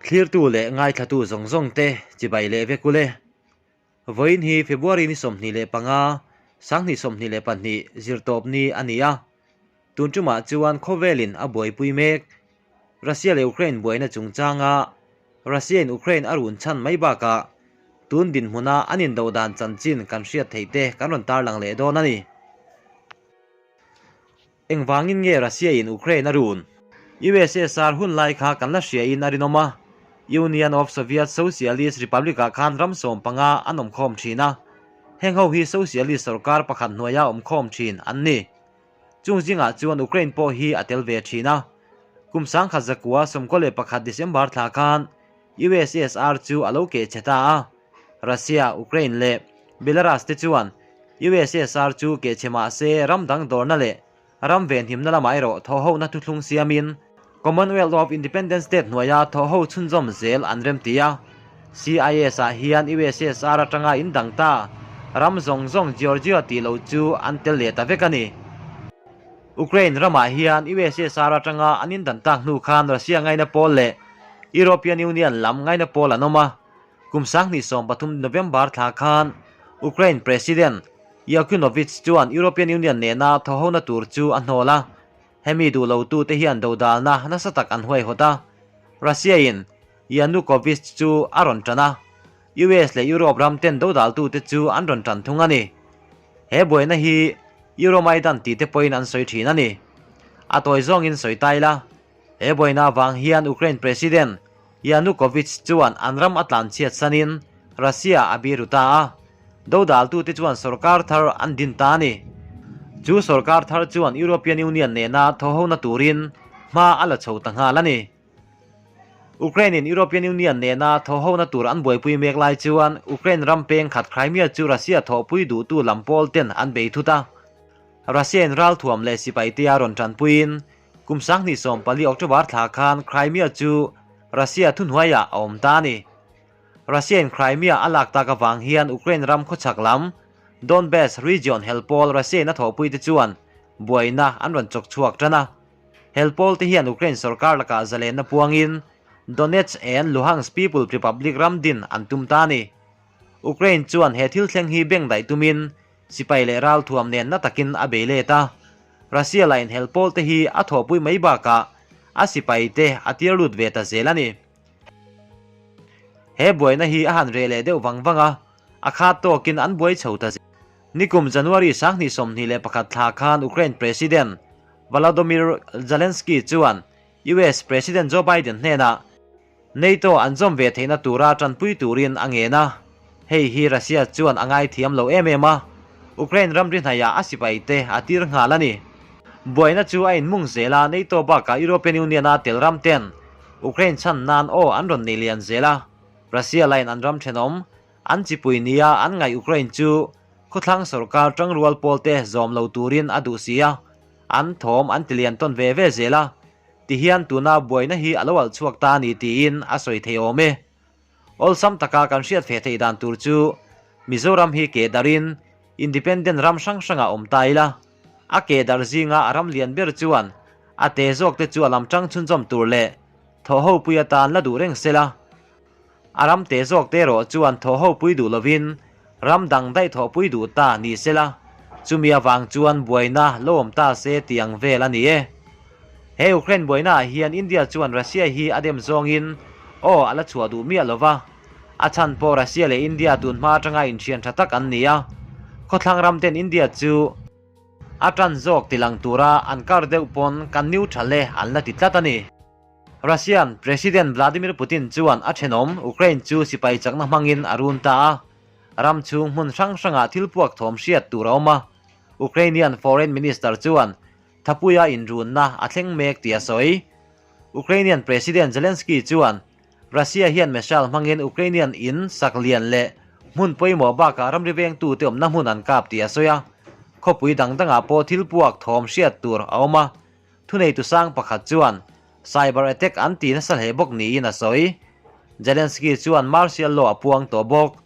Thlirtu leh ngaithlatu zawng zawng te chibai leh vek ule. Vawiin hi February ni 25, 2022 zirtawp ni a ni a. Tun tumah chuan khawvelin a buaipui mek. Russia leh Ukraine buaina chungchanga Russia in Ukraine a run chhan mai bakah tun dinhmuna an indo dan chanchin kan hriat theih te kan rawn tarlang leh dawn a ni. Engvangin nge Russia in Ukraine a run? USSR hun lai kha kan la hria in a rinawm a, Union of Soviet Socialist Republic ah khan ram 15 an awm khawm thin a, heng ho hi Socialist sorkar pakhat hnuaia awm khawm thin an ni. Chung zingah chuan Ukraine pawh hi a tel ve thin a. Kum 1991 December thla khan USSR chu a lo keh che ta a, Russia, Ukraine leh Belarus te chuan USSR chu keh che mah se ram dang dawrna leh ram venhimna lamah erawh thawhhona thuthlung siamin Commonwealth of Independent State hnuaia thawhho chhunzawm zel an remti a. CIS ah hian USSR atanga in dang ta ram zawng zawng Georgia tih lo chu an tel leh ta vek a ni. Ukraine ramah hian USSR atanga an indan tak hnu khan Russia ngaina pawl leh European Union lam ngaina pawl an awm a. Kum 2013 November thla khan Ukraine President Yakunovich chuan European Union nena thawhhona tur chu a hnawl a. Hemi duh lotute hian dodalna nasa tak an huaihawt a. Russia-in Yanukovych chu a rawn tan a, US leh Europe ram ten dodaltute chu an rawn tan thung a ni. He buaina hi Euromaidan tih te pawhin an sawi thin a ni. A tawi zawngin sawi ta ila, he buaina avang hian Ukraine President Yanukovych chuan an ram a tlanchhiat sanin Russia a biru ta a, dodaltute chuan sorkar thar an din ta a ni. Chu sorkar thar chuan European Union nena thawhhona turin hma a la chho ta nghal a ni. Ukraine in European Union nena thawhhona tur an buaipui mek lai chuan Ukraine ram peng khat Crimea chu Russia thawhpui duhtu lam pawl ten an bei thut a. Russia in ralthuam leh sipai te a rawn tanpuiin kum 2014 October thla khan Crimea chu Russia thuhnuaiah a awm ta a ni. Russia in Crimea a lak tak avang hian Ukraine ram khawchhak lam Donbas region hel pawl Russia in a thawhpui te chuan buaina an rawn chawk chhuak tan a. Hel pawl te hian Ukraine sorkar lakah zalenna puangin Donetsk and Luhansk People Republic ram din an tum ta a ni. Ukraine chuan he thil thleng hi beng daih tumin sipai leh ralthuam nen na takin a bei let a. Russia lain hel pawl te hi a thawhpui mai bakah a sipai te a tir lut ve ta zel a ni. He buaina hi a han reh leh deuh vang vang a, a khat tawkin an buai chho ta zel. Nikum January 2021 thla khan Ukraine President Volodymyr Zelensky chuan US President Joe Biden hnenah NATO an zawm ve theihna tura tanpui turin a ngen a. Hei hi Russia chuan a ngaithiam lo em em a, Ukraine ramri hnaiah a sipaite a tir nghal a ni. Buaina chu a inmung zel a, NATO bakah European Union-a tel ram ten Ukraine chhan nan aw an rawn nei lian zel a, Russia lain an ram thenawm an chipui nia an ngaih Ukraine chu khawthlang sorkar tangrual pawlte zawm lo turin a duh si a, an thawm an tilian tawn ve ve zel a, tihian tuna buaina hi a lo alh chhuak ta a ni tiin a sawi thei awm e. Awlsam taka kan hriat fe theih dan tur chu Mizoram hi ke darin Independent ram hrang hrangah awm ta ila, a ke dar zinga a ram lian ber chuan a te zawk te chu a lam tang chhunzawm tur leh thawhhopui atan la duh reng sela, A ram te zawk te erawh chuan thawhho pui duh lovin ram dang daih thawhpui duh ta ni sela, chumi avang chuan buaina lo awm ta se tih ang vel a ni e. He Ukraine buainaah hian India chuan Russia hi a dem zawngin aw a la chhuah duh miah lova, a chhan pawh Russia leh India tun hma atanga inthian tha tak an ni a, khawthlang ram ten India chu a tan zawk tilang tura an kar deuh pawn kan neutral e an la ti tlat a ni. Russian President Vladimir Putin chuan a thenawm Ukraine chu sipai chakna hmangin a run ta a, ram chhung hmun hrang hrangah thil puak thawm hriat tur a awm a. Ukrainian Foreign Minister chuan thapuia inrunna a thleng mek tih a sawi. Ukrainian President Zelensky chuan Russia hian missile hmangin Ukrainian in sak lian leh hmun pawimawh bakah ramri vengtute awmna hmun an kap tih a sawi a. Khawpui dang dangah pawh thil puak thawm hriat tur a awm a. Thuneitu sang pakhat chuan cyber attack an ti nasa hle bawk niin a sawi. Zelensky chuan martial law a puang tawh bawk.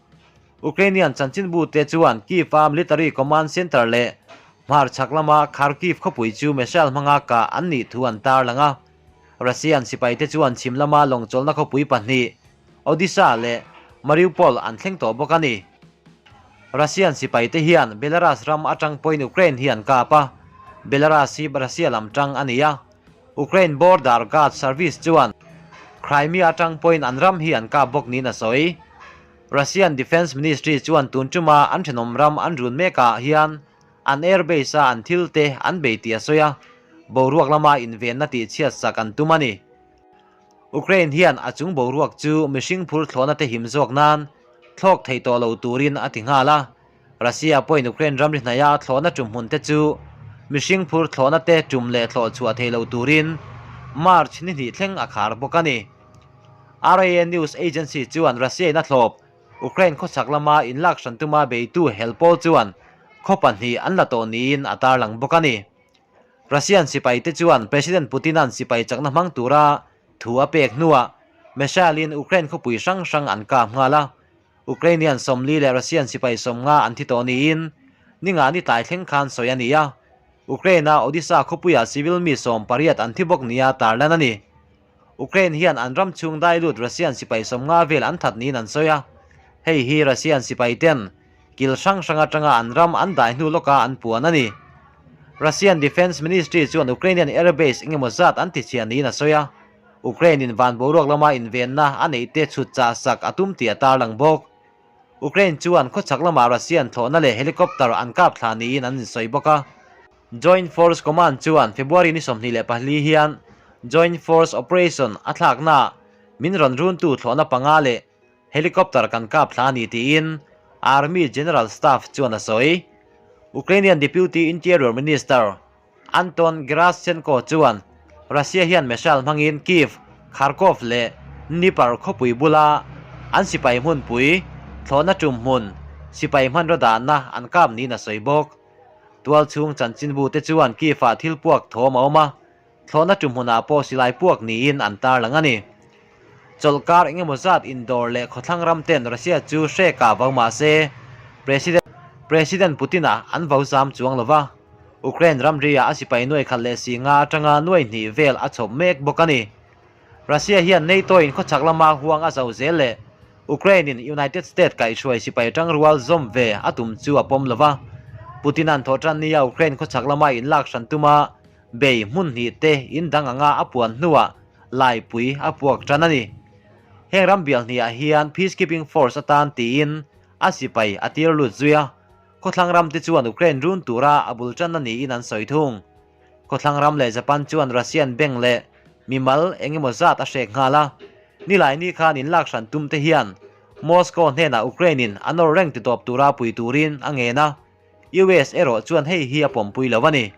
Ukrainian chanchinbute chuan Kyiv-a military command center leh hmar chhak lama Kharkiv khawpui chu missile hmanga kah an nih thu an tarlang a. Russian sipaite chuan chhim lama lawngchawlhna khawpui pahnih, Odisha leh Mariupol an thleng tawh bawk a ni. Russian sipaite hian Belarus ram atang pawhin Ukraine hi an kap a, Belarus hi Russia lam tang a ni a. Ukraine Border Guard Service chuan Crimea atang pawhin an ram hi an kap bawk niin a sawi. Russian Defence Ministry chuan tun tuma an thenawm ram an run mekah hian an airbase a an thil te an bei tih a sawi a, boruak lama invenna tihchhiat sak an tum a ni. Ukraine hian a chung boruak chu mihring phur thlawhna te him zawk nan thlawk thei tawh lo turin a ti nghal a. Russia pawhin Ukraine ramri hnaia thlawhna tum hmun te chu mihring phur thlawhna te tum leh thlawh chhuah thei lo turin March ni hnih thleng a khar bawk a ni. RIA News Agency chuan Russia in a thlawp Ukraine khawchhak lama inlak hran tuma beitu hel pawl chuan khaw pahnih an la tawh niin a tarlang bawk a ni. Russian sipaite chuan President Putin-a'n sipai chakna hmang tura thu a pek hnuah missile-in Ukraine khawpui hrang hrang an kap nghal a. Ukrainian 40 leh Russian sipai 50 an thi tawh niin ninga ni tlai thleng khan sawi a ni a. Ukraine-a Odisa khawpuiah civil mi 18 an thi bawk nia tarlan a ni. Ukraine hian an ram chhung dai lut Russian sipai 50 vel an that niin an sawi a. Hei hi Russian sipaiten Kil hrang hrang atanga an ram an dai hnu lawka an puan a ni. Russian Defence Ministry chuan Ukrainian airbase engemaw zat an tichhiah niin a sawi a, Ukraine in van boruak lama invenna a neih te chhut chah sak a tum tih a tarlang bawk. Ukraine chuan khawchhak lama Russian thlawhna leh helicopter an kap thla niin an insawi bawk a. Joint Force Command chuan February ni 24 hian Joint Force Operation a thlaknaah min rawn runtu thlawhna panga leh Helicopter kan kap thla a ni tiin Army General Staff chuan a sawi. Ukrainian Deputy Interior Minister Anton Gerashchenko chuan Russia hian missile hmangin Kyiv, Kharkov leh Dnipro khawpui bula an sipai hmunpui thlawhna tum hmun sipai hmanraw dahna an kap niin a sawi bawk. Tualchhung chanchinbute chuan Kyiv-ah thil puak thawm a awm a, Thlawhna tum hmunah pawh silai puak niin an tarlang a ni. Chawlhkar engemaw zat indawr leh khawthlang ram ten Russia chu hreka vau mah se, President President Putin-a an vau zam chuang lo va. Ukraine ramri-ah a sipai nuai khat leh si nga atanga nuai hnih vel a chhawp mek bawk a ni. Russia hian NATO-in khawchhak lama huang a zo zel leh Ukraine-in United States kaihhruai sipai tangrual zawm ve a tum chu a pawm lo va. Putin-a'n thawhtan nia Ukraine khawchhak lama inlak hran tuma Bei hmun hnih te in dang anga a puan hnuah laipui a puak tan a ni. Heng ram bial hniah hian Peacekeeping Force atan tiin a sipai a tir lut zui a, khawthlang ram te chuan Ukraine run tura a bul tanna niin an sawi thung. Khawthlang ram leh Japan chuan Russian bank leh mimal eng emaw zat a hrek nghal a, Nilaini khan inlak hran tum te hian Moscow hnenah Ukraine in a nawr reng titawp tura pui turin a ngen a. US erawh chuan hei hi a pawmpui lo a ni.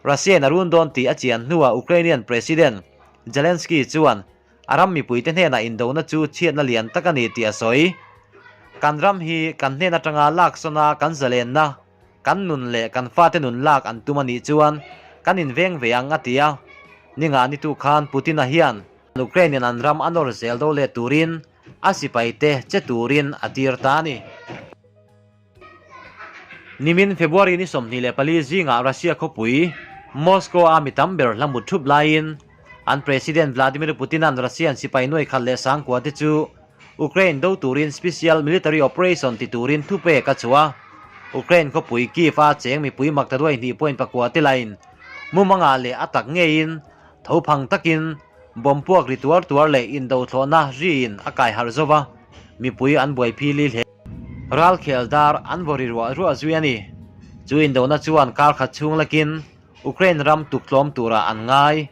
Russia-in a run dawn tih a chian hnuah Ukrainian President Zelensky chuan a ram mipuite hnenah indona chu chhiatna lian tak a ni tih a sawi. Kan ram hi kan hnen atanga laksawna kan zalenna, kan nun leh kan fate nun lak an tum a nih chuan kan inveng ve ang a ti a. Ninga nitu khan Putin-a hian Ukraine-in an ram a nawr zel do let turin a sipaite che turin a tir ta a ni. Nimin February ni 24 zingah Russia khawpui Moscow-a mi tam ber hla mut thup laiin an President Vladimir Putin-a'n Russian sipai nuai khat leh sangkua te chu Ukraine do turin Special Military Operation ti turin thupek a chhuah a. Ukraine khawpui Kyiv-a cheng mipui maktaduai hnih point pakua te lain mumangah leh a tak ngeiin tho phang takin bomb puak ri tuar tuar leh indo thlawhna riin a kai harh zo va, mipui an buai phili hle. Ralkhel dar an vaw ri ruah ruah zui a ni. Chu indona chuan kar khat chhung lakin Ukraine ram tuktlawm turah an ngai.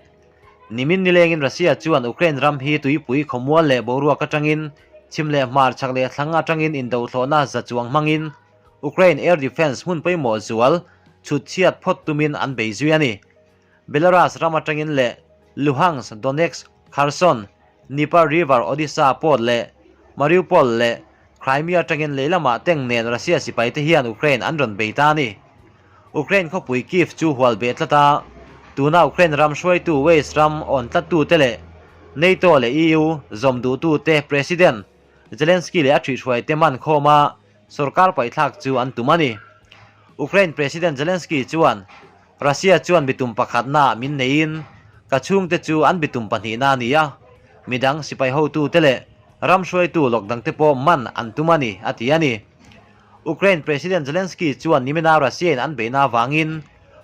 Nimin nilengin Russia chuan Ukraine ram hi tuipui khawmual leh boruak atangin chhim leh hmar chhak leh thlang atangin indothlawhna za chuang hmangin Ukraine air defence hmun pawimawh zual chhut chhiat phawt tumin an bei zui a ni. Belarus ram atangin leh Luhansk, Donetsk, Kherson, Dnieper River, Odessa port leh Mariupol leh Crimea atangin lei lamah tank nen Russia sipaite hian Ukraine an rawn bei ta a ni. Ukraine khawpui Kyiv chu hual beh tlat a, tuna Ukraine ram hruaitu West ram awn tlattute leh NATO leh EU zawm duhtute President Zelensky leh a ṭhihhruaite man khawma sorkar paihthlak chu an tum a ni. Ukraine President Zelensky chuan Russia chuan mitum pakhatna min neiin Ka chhungte chu an bitum pahnihna a ni a, midang sipai hotute leh ram hruaitu lawk dangte pawh man an tum a ni, a ti a ni. Ukraine President Zelensky chuan nimina Russia-in an beihna avangin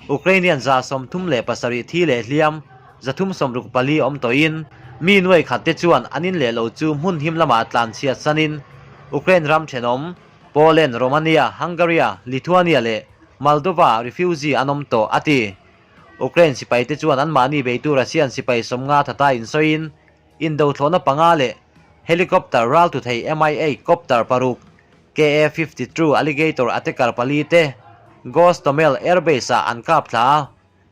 Ukrainian 37 thi leh hliam 364 awm tawhin mi nuai khat te chuan an in leh lo chu hmun him lamah tlan chhiat sanin Ukraine ram thenawm Poland, Romania, Hungary, Lithuania leh Moldova refugee an awm tawh, a ti. Ukraine sipaite chuan anmahni beitu Russian sipai 50 thata insawiin indo thlawhna panga leh helicopter ral tu thei Mi-8 copter paruk, Ka-52 Alligator attacker pali te Gostomel airbase-ah an kap thla a,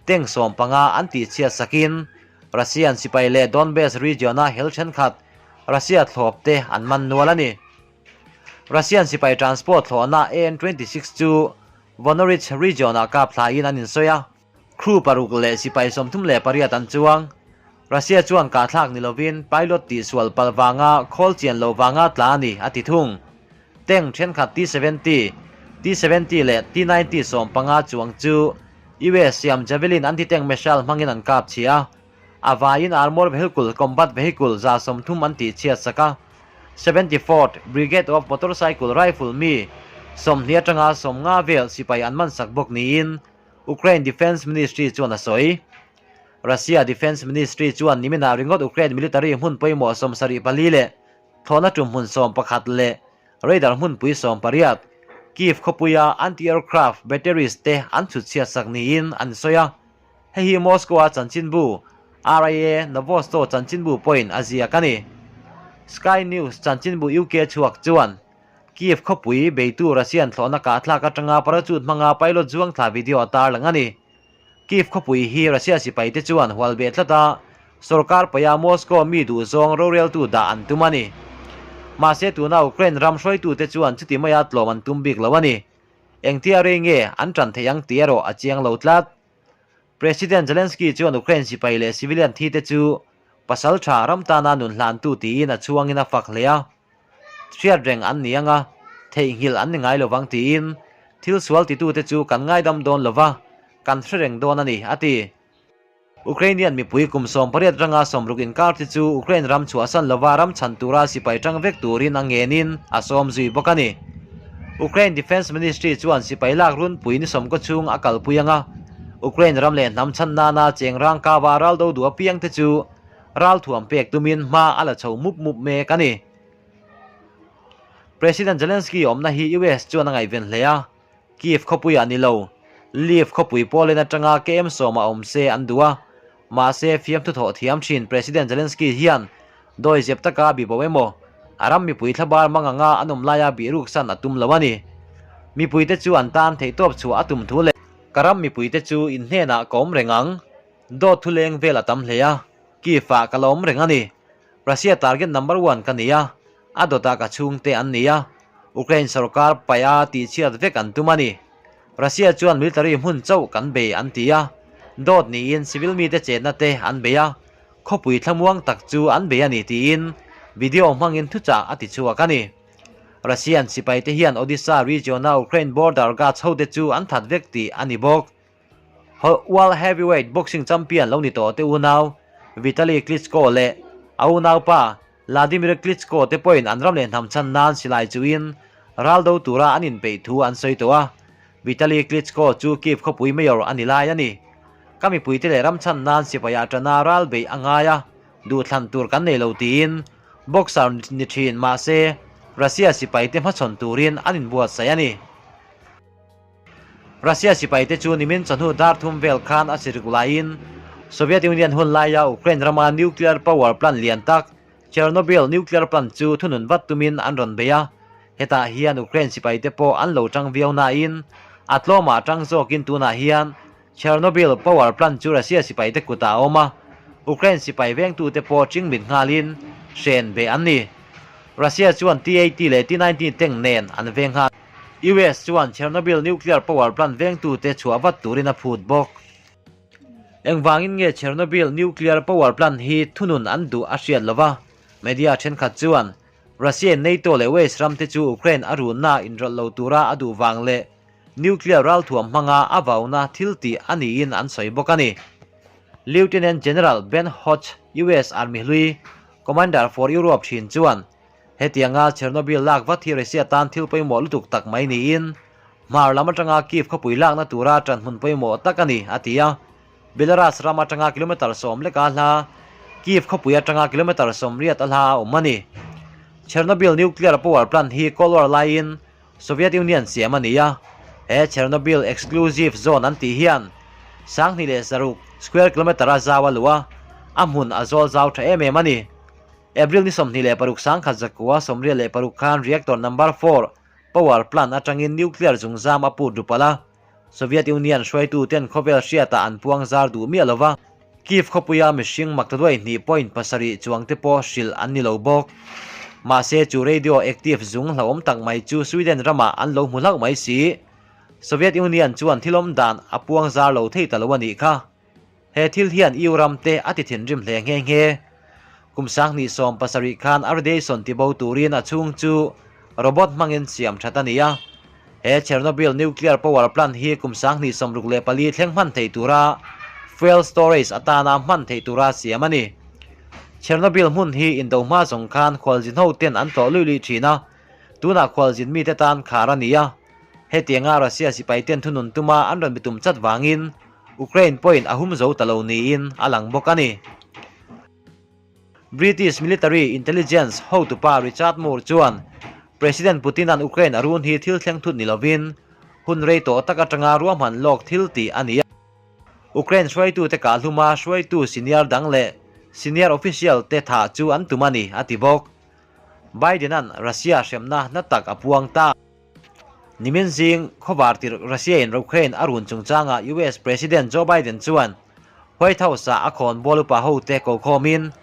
tank 15 an tihchhiat sakin Russian sipai leh Donbas region-a hel thenkhat Russia thlawp te an man nual a ni. Russian sipai transport thlawhna An-26 chu Vonorich region-ah kap thlain an insawi a. Crew paruk leh sipai 38 an chuang. Russia chuan kahthlak ni lovin pilot tihsual pal vanga khawl chian lo vanga tla a ni, a ti thung. Tank thenkhat T-70, T-70 leh T-90 15 chuang chu US siam Javelin anti-tank missile hmangin an kap chhia a. A vaiin armour vehicle, combat vehicle 130 an tihchhiat sak a. 74th Brigade of Motorcycle Rifle mi 20 atanga 50 vel sipai an man sak bawk niin Ukraine Defence Ministry chuan a sawi. Russia Defence Ministry chuan niminah ringawt Ukraine military hmun pawimawh 74 leh thlawhna tum hmun 11 leh radar hmunpui 18, Kyiv khawpuia anti-aircraft batteries te an chhut chhiat sak niin an sawi a. Hei hi Moscow-a chanchinbu RIA Novosti chanchinbu pawhin a ziak a ni. Sky News chanchinbu UK chhuak chuan Kyiv khawpui beitu Russian thlawhna kahthlak atanga parachute hmanga pilot zuang thla video a tarlang a ni. Kyiv khawpui hi Russia sipaite chuan hual beh tlat a, sorkar paia Moscow mi duhzawng roreltu dah an tum a ni. Mahse tuna Ukraine ram hruaitute chuan chuti maia tlawm an tum bik lo a ni. Engtia rei nge an tan theih ang tih erawh a chiang lo tlat. President Zelensky chuan Ukraine sipai leh civilian thi te chu pasal tha ram tana nun hlantu tiin a chhuangin a fak hle a. Hriat reng an ni anga, theihnghilh an ni ngai lovang tiin thil sual titute chu kan ngaidam dawn lova, kan hre reng dawn a ni, a ti. Ukrainian mipui kum 18 ranga 60 inkar te chu Ukraine ram chhuahsan lova ram chhan tura sipai tang vek turin a ngenin a sawm zui bawk a ni. Ukraine Defence Ministry chuan sipai lak runpui ni 90 chhung a kalpui anga, Ukraine ram leh hnam chhan nana cheng rang kawa raldo duh apiang te chu ral thuam pek tumin hma a la chho mup mup mek a ni. President Zelensky awmna hi US chuan a ngaihven hle a, Kyiv khawpuiah ni lo, Lviv khawpui Poland atanga KM 10 a awm se an duh a, mahse fiamthu thawh thiam thin President Zelensky hian dawi zep taka bi bo emaw, a ram mipui thlabar mang anga an awm laia bihruk san a tum lo a ni. Mipuite chu an tan theihtawp chhuah a tum thu leh ka ram mipuite chu in hnenah ka awm reng ang, dawt thu leng vel a tam hle a, Kyiv-ah ka la awm reng a ni. Russia target number one ka ni a, a dawtah ka chhungte an ni a, Ukraine sorkar paih a tihchhiat vek an tum a ni. Russia chuan military hmun chauh kan bei an ti a, dawt niin civil mite chetna te an bei a, khawpui thlamuang tak chu an bei a ni tiin video hmangin thuchah a ti chhuak a ni. Russian sipaite hian Odesa region-a Ukraine border guards hote chu an that vek tih a ni bawk. World Heavyweight Boxing Champion lo ni tawh te unau Vitali Klitschko leh a unaupa Wladimir Klitschko te pawhin an ram leh hnam chhan nan silai chuin ral do tura an inpeih thu an sawi tawh a. Vitali Klitschko chu Kyiv khawpui mayor a ni lai a ni. Ka mipuite leh ram chhan nan sipaia tana ral beih a ngai a, duhthlan tur kan nei lo tiin boxer ni thin mahse Russia sipaite hmachhawn turin an inbuatsaih a ni. Russia sipaite chu nimin chawhnu dar thum vel khan a siruk laiin Soviet Union hun laia Ukraine rama nuclear power plant lian tak Chernobyl nuclear plant chu thunun vat tumin an rawn bei a. Hetah hian Ukraine sipaite pawh an lo tang viau nain a tlawmah tang zawkin tunah hian Chernobyl power plant chu Russia sipaite kutah a awm a, Ukraine sipai vengtute pawh chingmit nghalin hren beh an ni. Russia chuan T-80 leh T-90 tank nen an veng nghal. US chuan Chernobyl nuclear power plant vengtute chhuah vat turin a phut bawk. Engvangin nge Chernobyl nuclear power plant hi thunun an duh a hriat lova, media thenkhat chuan Russia in NATO leh West ramte chu Ukraine a runna inrawlh lo tura a duh vang leh nuclear ralthuam hmanga a vauna thil tih a niin an sawi bawk a ni. Lieutenant General Ben Hodge, US Army hlui, Commander for Europe thin chuan, Hetianga Chernobyl lak vat hi Russia tan thil pawimawh lutuk tak mai niin, hmar lam atanga Kyiv khawpui lakna tura ṭanhmun pawimawh tak a ni, a ti a. Belarus ram atanga kilometre sawm leka hla, Kyiv khawpui atanga kilometre 80 a hla a awm a ni. Chernobyl nuclear power plant hi Cold War laiin Soviet Union siam a ni a, he Chernobyl exclusive zone an tih hian 2600 square kilometre a zau a luh a, a hmun a zawl zau tha em em a ni. April ni 26 1986 khan reactor number 4 power plant atangin nuclear zungzam a put rupal a, Soviet Union hruaituten khawvel hriatah an puang zar duh miah lova, Kyiv khawpuia mihring maktaduai hnih point pasarih chuangte pawh hrilh an ni lo bawk. Mahse chu radio active zung hlauhawm tak mai chu Sweden ramah an lo hmu hlauh mai si. Soviet Union chuan thilawm dan a puang zar lo thei ta lo a nih kha. He thil hian EU ram te a ti thinrim hle nghe nghe. Kum 2017 khan a radiation tibo turin a chhung chu robot hmangin siam that a ni a. He Chernobyl nuclear power plant hi kum 2064 thleng hman thei tura fuel storage atana hman thei tura siam a ni. Chernobyl hmun hi indo hma zawng khan khualzin ho ten an tlawh luih luih thin a, tunah khualzin mite tan khar a ni a. Hetianga Russia sipai ten thunun tuma an rawn bitum chat vangin Ukraine pawhin a hum zo ta lo niin a lang bawk a ni. British military intelligence hotupa Richard Moore chuan President Putin-a'n Ukraine a run hi thil thleng thut ni lovin hun rei tawh tak atanga ruahman lawk thil tih a ni a. Ukraine hruaitute kahhluma hruaitu senior dang leh senior official te thah chu an tum a ni, a ti bawk. Biden-a'n Russia hremna na tak a puang ta. Nimin zing khawvar tirh Russia-in Ukraine a run chungchangah US President Joe Biden chuan White House-ah a khawn bual upa hote ko khawmin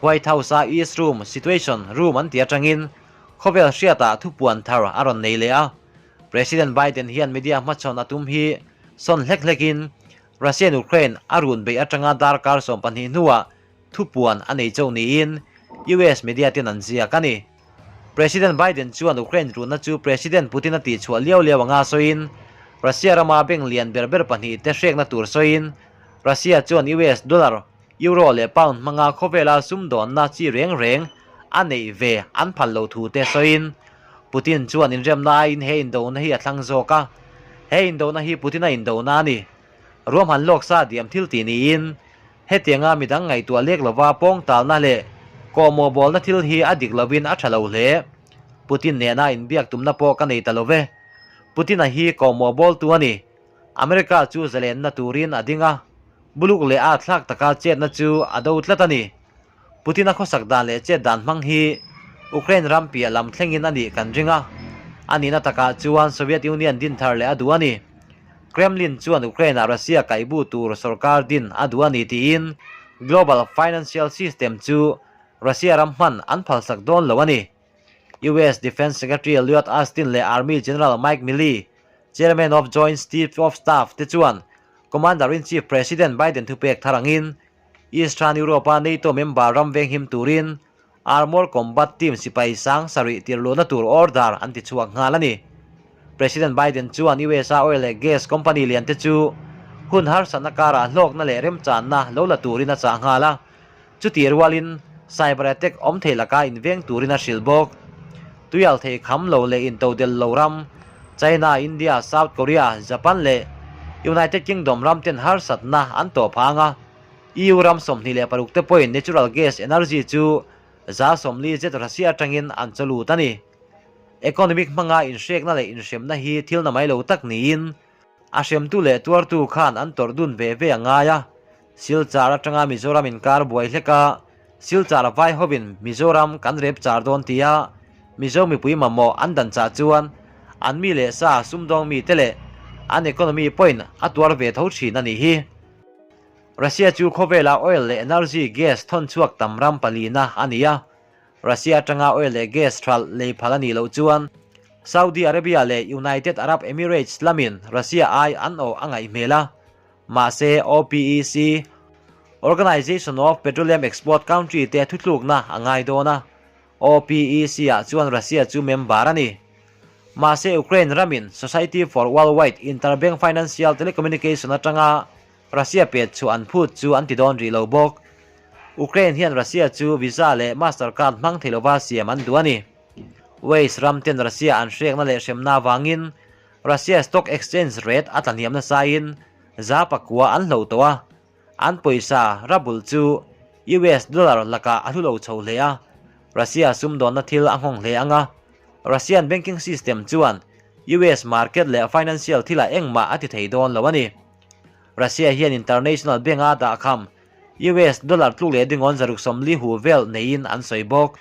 White House-a East Room, Situation Room an tih atangin khawvel hriatah thupuan thar a rawn nei leh a. President Biden hian media hmachhawn a tum hi sawn hlek hlekin Russia-in Ukraine a run beih atanga darkar 12 hnuah thupuan a nei chauh niin US media ten an ziak a ni. President Biden chuan Ukraine runa chu President Putin a tihchhuah liau liau anga sawiin, Russia rama bank lian ber ber pahnih te hrekna tur sawiin, Russia chuan US dollar, euro leh pound hmanga khawvela sumdawnna chi reng reng a neih ve an phal lo thu te sawiin, Putin chuan inremna aiin he indona hi a thlang zawk a, he indona hi Putin-a indona a ni. Ruahman lawk sa diam thil tih niin, Hetianga midang ngaihtuah lek lova pawng talna leh kawhmawh bawlna thil hi a dik lovin a tha lo hle. Putin nena inbiak tumna pawh ka nei ta lo ve. Putin-a hi kawhmawh bawltu a ni. America chu zalenna turin a ding a, buluk leh a thlak taka chetna chu a do tlat a ni. Putin-a khawsak dan leh chet dan hmang hi Ukraine ram piah lam thlengin a nih kan ring a, a nihna takah chuan Soviet Union din thar leh a duh a ni. Kremlin chuan Ukraine-ah Russia kaihbu tur sorkar din a duh a ni tiin global financial system chu Russia ram hman an phalsak dawn lo a ni. US Defence Secretary Lloyd Austin leh Army General Mike Milley, Chairman of Joint Chiefs of Staff te chuan Commander-in-Chief President Biden thupek thar angin Eastern Europe-a NATO member ram venghim turin Armour Combat Team sipai 7000 tirluhna tur order an ti chhuak nghal a ni. President Biden chuan USA oil leh gas company lian te chu hun harsatna karah hlawkna leh remchanna lo la turin a chah nghal a, chutih rualin cyber attack awm thei laka inveng turin a hrilh bawk. Tuial thei kham lo leh intodel lo ram China, India, South Korea, Japan leh United Kingdom ram ten harsatna an tawh phang a, EU ram 26 te pawhin natural gas energy chu 40% zet Russia atangin an chaw lut a ni. Economic hmanga inhrekna leh inhremna hi thil na mai lo tak niin a hremtu leh tuartu khan an tawrh dun ve ve a ngai a. Silchar atanga Mizoram inkar buai hlek a, Silchar vai hovin Mizoram kan rep char dawn tia Mizo mipui mamawh an dan chah chuan an mi leh sa sumdawng mite leh an economy pawhin a tuar ve tho thin a nih hi. Russia chu khawvela oil leh energy gas thawn chhuak tam ram palina a ni a, Russia atanga oil leh gas hralh lei phal a nih loh chuan Saudi Arabia leh United Arab Emirates lamin Russia ai an awh a ngaih hmel a, mahse OPEC, Organization of Petroleum Export Country, te thutlukna a ngai dawn a, OPEC-ah chuan Russia chu member a ni. Mahse Ukraine ramin Society for Worldwide Interbank Financial Telecommunication atanga. Russia pet chhuah an phut chu an ti dawn rih lo bawk. Ukraine hian Russia chu Visa leh Mastercard hmang thei lova siam an duh a ni. West ram ten Russia an hrekna leh hremna avangin Russia stock exchange rate a tlahniam nasain 100 an hloh tawh a, an pawisa ruble chu US dollar lakah a hlu lo chho hle a, Russia sumdawnna thil a nghawng hle ang a, Russian banking system chuan US market leh financial thilah engmah a ti thei dawn lo a ni. Russia hian international bank-a dahkham US dollar tluk leh dingawn 640 hu vel neiin an sawi bawk.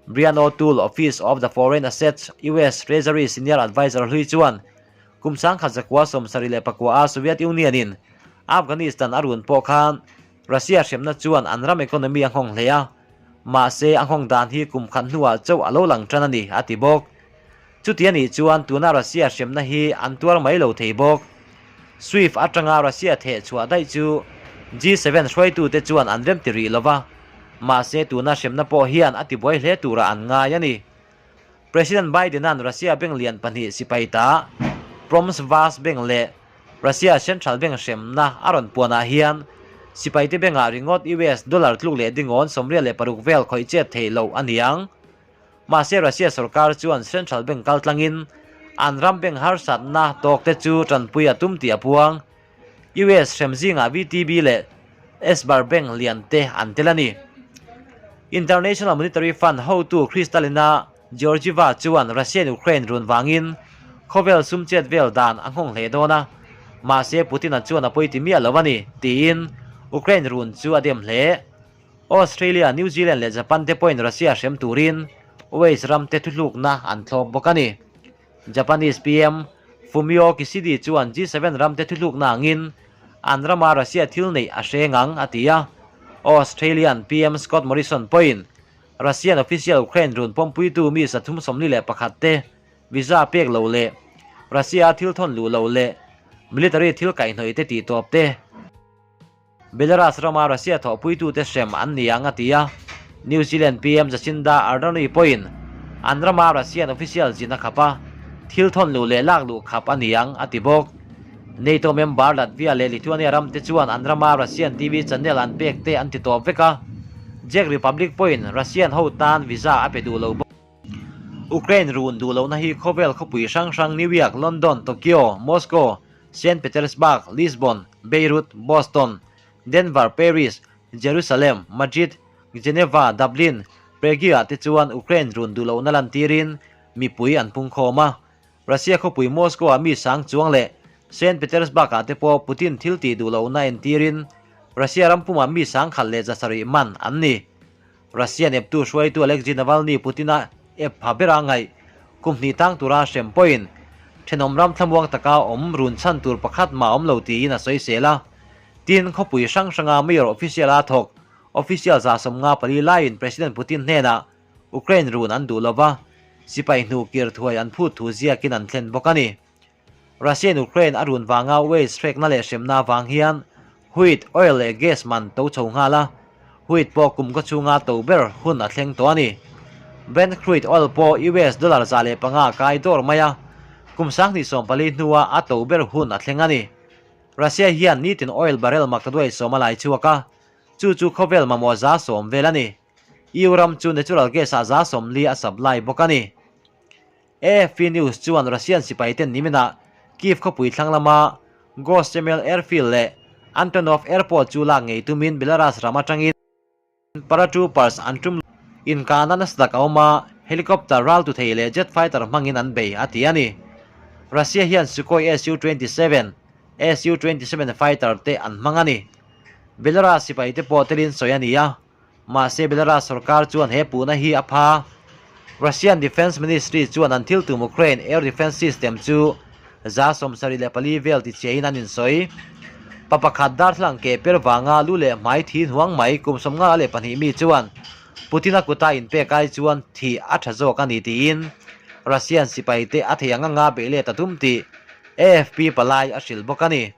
Brian O'Toole, Office of the Foreign Assets, US Treasury Senior Adviser hlui chuan kum 1979 a Soviet Union-in Afghanistan a run pawh khan Russia hremna chuan an ram economy a nghawng hle a, mahse a nghawng dan hi kum khat hnuah chauh a lo lang tan a ni, a ti bawk. Chuti a nih chuan tuna Russia hremna hi an tuar mai lo thei bawk. Swift atanga Russia theh chhuah daih chu G7 hruaitute chuan an remti rih lo va, mahse tuna hremna pawh hian a tibuai hle turah an ngai a ni. President Biden-a'n Russia bank lian pahnih sipai ta Promsvaz Bank leh Russia Central Bank hremna a rawn puanah hian sipaite bank-ah ringawt US dollar tluk leh dingawn 86 vel khawih chet theih loh a ni ang. Mahse Russia sorkar chuan Central Bank kal tlangin an ram bank harsatna tawkte chu tanpui a tum tih a puang. US hrem zingah VTB leh Sberbank lian te an tel a ni. International Monetary Fund hotu Kristalina Georgieva chuan Russia-in Ukraine run vangin khawvel sum chet vel dan a nghawng hle dawn a, mahse Putin-a chuan a pawiti miah lo a ni, tiin Ukraine run chu a dem hle. Australia, New Zealand leh Japan te pawhin Russia hrem turin West ram te thuhlukna an thlawp bawk a ni. Japanese PM Fumio Kishidi chuan G7 ram te thuhlukna angin an rama Russia thil neih a hreng ang a ti a. Australian PM Scott Morrison pawhin Russian official Ukraine run pawmpuitu mi 341 te visa pek lo leh Russia thil thawn luh loh leh military thil kaihhnawih te tihtawp te Belarus rama Russia thawhpuitute hrem an ni ang a ti a, New Zealand PM Jacinda Ardern pawhin an rama Russian official zin a khap a, thil thawn luh leh lak luh khap a ni ang a ti bawk. NATO member Latvia leh Lithuania ram te chuan an rama Russian TV channel an pek te an ti tawp vek a, Czech Republic pawhin Russian ho tan visa a pe duh lo bawk. Ukraine run duh lohna hi khawvel khawpui hrang hrang New York, London, Tokyo, Moscow, Saint Petersburg, Lisbon, Beirut, Boston, Denver, Paris, Jerusalem, Madrid, Geneva, Dublin, Prague-ah te chuan Ukraine run duh lohna lantirin mipui an pung khawm a. Russia khawpui Moscow-ah mi sang chuang leh Saint Petersburg-ah te pawh Putin thil tih duh lohna entirin Russia ram pumah mi sang khat leh 700 man an ni. Russia neptu hruaitu Alexei Navalny Putin-a ep pha bera ngaih kum hnih tang tura hrem pawhin thenawm ram thlamuang taka awm run chhan tur pakhat mah awm lo tiin a sawisel a. Tin, khawpui hrang hranga mayor official a thawk official 54 laiin President Putin hnenah Ukraine run an duh lova, sipai hnu kir thuai an phut thu ziakin an thlen bawk a ni. Russia-in Ukraine a run vanga waste hrekna leh hremna avang hian wheat, oil leh gas man to chho nghal a, wheat pawh kum khaw chhunga to ber hun a thleng tawh a ni. Brent crude oil pawh US dollar 105 a kai dawr mai a, kum 2014 hnua a to ber hun a thleng a ni. Russia hian nitin oil barrel maktaduai sawm a lai chhuak a, chu chu khawvel mamawh 10% vel a ni. EU ram chu natural gas ah 40% a supply bawk a ni. AFP News chuan Russian sipaiten niminah Kyiv khawpui thlang lama Gostomel Airfield leh Antonov Airport chu lak ngei tumin Belarus ram atangin paratroopers an tum inkahna nasa tak a awm a, helicopter ral tu thei leh jet fighter hmangin an bei a ti a ni. Russia hian Sukhoi Su-27, Su-27 fighter te an hmang a ni. Belarus sipaite pawh telin sawi a ni a. Mahse Belarus sorkar chuan he puhna hi a pha. Russian Defence Ministry chuan an thil tum Ukraine air defence system chu 74 vel tichhiahin an insawi. Pa pakhat darthlalang keh per vanga lu leh hmai thi hnuang mai kum 52 mi chuan Putin-a kuta inpek ai chuan thih a tha zawk a ni tiin Russian sipai te a thei ang anga beih let a tum tih AFP palai a hrilh bawk a ni.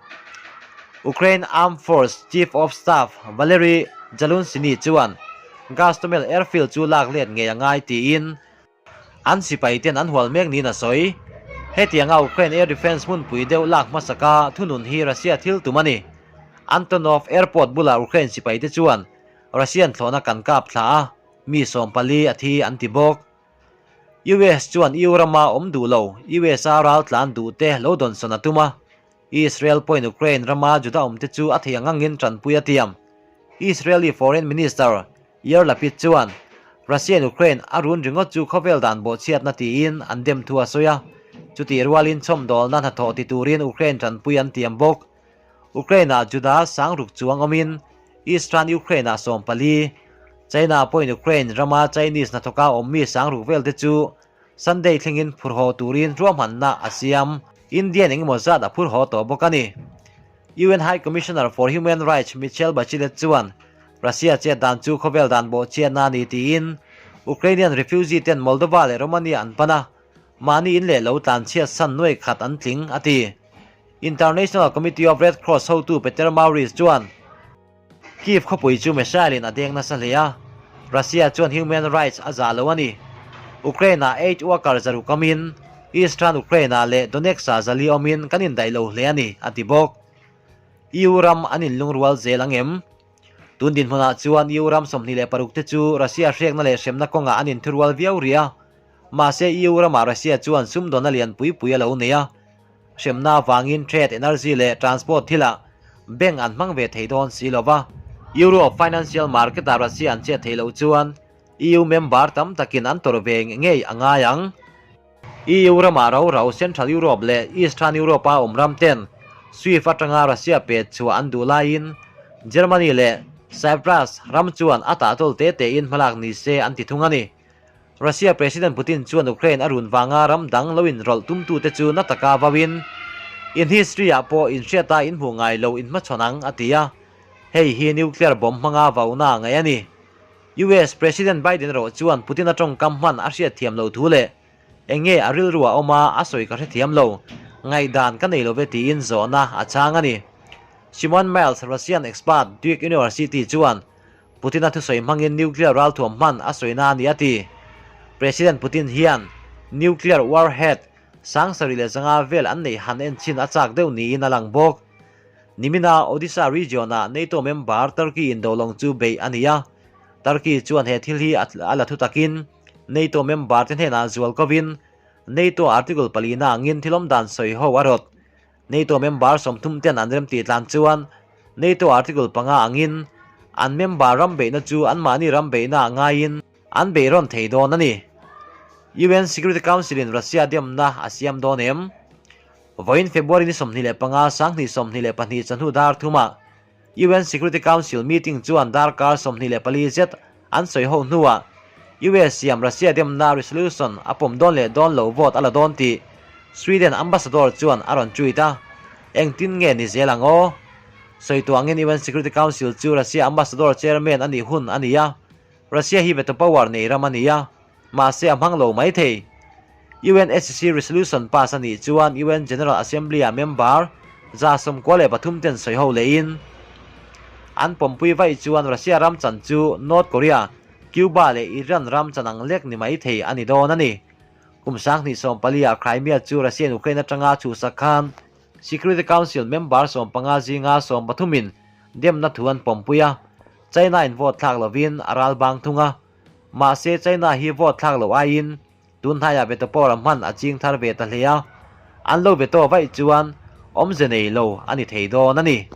Ukraine Armed Force Chief of Staff Valery Zaluzhny chuan Gostomel Airfield chu lak let ngei a ngai tiin an sipai ten an hual mek niin a sawi. Hetianga Ukraine air defence hmunpui deuh lak hmasaka thunun hi Russia thil tum a ni. Antonov Airport bulah Ukraine sipaite chuan Russian thlawhna kan kap thla a, mi 14 a thi an ti bawk. US chuan EU rama awm duh lo, USA raltlan duhte lo dawnsawn a tum a. Israel pawhin Ukraine rama Juda awmte chu a thei ang angin tanpui a tiam. Israeli Foreign Minister Yair Lapid chuan Russia-in Ukraine a run ringawt chu khawvel dan bawhchhiatna tiin an dem thu a sawi a, chutih rualin chhawmdawlna hnathawh ti turin Ukraine tanpui an tiam bawk. Ukraine-ah Juda sangruk chuang awmin Eastern Ukraine-ah 14, China pawhin Ukraine rama Chinese hnathawka awmmi sangruk velte chu Sunday thlengin phur haw turin ruahmanna a siam. Indian engemaw zat a phur haw tawh bawk a ni. UN High Commissioner for Human Rights Michelle Bachelet chuan Russia chet dan chu khawvel dan bawhchhiatna a ni tiin Ukrainian refugee ten Moldova leh Romania an pan a, mahni in leh lo tlanchhiat san nuai khat an tling, a ti. International Committee of Red Cross hotu Peter Maurice chuan, Kyiv khawpui chu missile in a deng nasa hle a, Russia chuan human rights a zah lo a ni. Ukraine-ah aid worker zaruk awmin, Eastern Ukraine-ah leh Donetsk-ah zali awmin kan indaih lo hle a ni, a ti bawk. EU ram an inlungrual zel ang em? Tun dinhmunah chuan EU ram 26 te chu Russia hrekna leh hremna kawngah an inthurual viau rih a, mahse EU ramah Russia chuan sumdawnna lian pui pui a lo nei a, Hremna avangin trade, energy leh transport thilah bank an hmang ve thei dawn si lo va. Europe financial market-ah Russia an chet theih loh chuan EU member tam takin an tawrh ve ngei a ngai ang. EU ramah rau rau Central Europe leh Eastern Europe-a awm ram ten Swift atanga Russia pet chhuah an duh laiin Germany leh Cyprus ram chuan a tahtawl te tein hmalak ni se an ti thung a ni. Russia President Putin chuan Ukraine a run vanga ram dang lo inrawlh tumtute chu na taka vauin, In history-ah pawh inhriata inhmuh ngai lo inhmachhawn ang, a ti a. Hei hi nuclear bomb hmanga vauna ngaih a ni. US President Biden erawh chuan Putin-a tawngkam hman a hriatthiam lo thu leh eng nge a rilru a awm a, a sawi ka hrethiam lo, ngaihdan ka nei lo ve tiin zawhna a chhang a ni. Simon Miles, Russian expert, Duke University chuan Putin-a thusawi hmangin nuclear ralthuam hman a sawina a ni a ti. President Putin hian nuclear warhead 7500 vel an neih han en chhin a chak deuh niin a lang bawk. Nimina Odisha region-ah NATO member Turkey indolawng chu beih a ni a. Turkey chuan he thil hi a la thu takin NATO member te hnenah zual kovin NATO article palina angin thilawm dan sawi ho a rawt. NATO member 30 ten an remtih tlan chuan NATO article panga angin an member ram beihna chu anmahni ram beihna ngaiin an beih rawn thei dawn a ni. UN Security Council in Russia demna a siam dawn em? Vawiin February ni 25 2022 chawhnu dar thumah UN Security Council meeting chuan darkar 24 zet an sawi ho hnuah US siam Russia demna resolution a pawm dawn leh dawn lo vote a la dawn tih Sweden ambassador chuan a rawn tweet a. Engtin nge ni zel ang aw? Sawi tuangin UN Security Council chu Russia ambassador chairman a nih hun a ni a, Russia hi veto power nei ram a ni a, mahse a hmang lo mai thei. UNSC resolution pass a nih chuan UN General Assembly-ah member 93 ten sawi ho lehin an pawmpui vaih chuan Russia ram chan chu North Korea, Cuba leh Iran ram chan ang lek ni mai thei a ni dawn a ni. Kum 2014-ah Crimea chu Russia-in Ukraine atanga chhuhsak khan Security Council member 15 zinga 13-in demna thu an pawmpui a, China-in vote thlak lovin a ral bang thung a. Mahse China hi vote thlak loh aiin tun hnaiah veto power hman a ching thar ve ta hle a, an lo veto vaih chuan awmze nei lo a ni thei dawn a ni.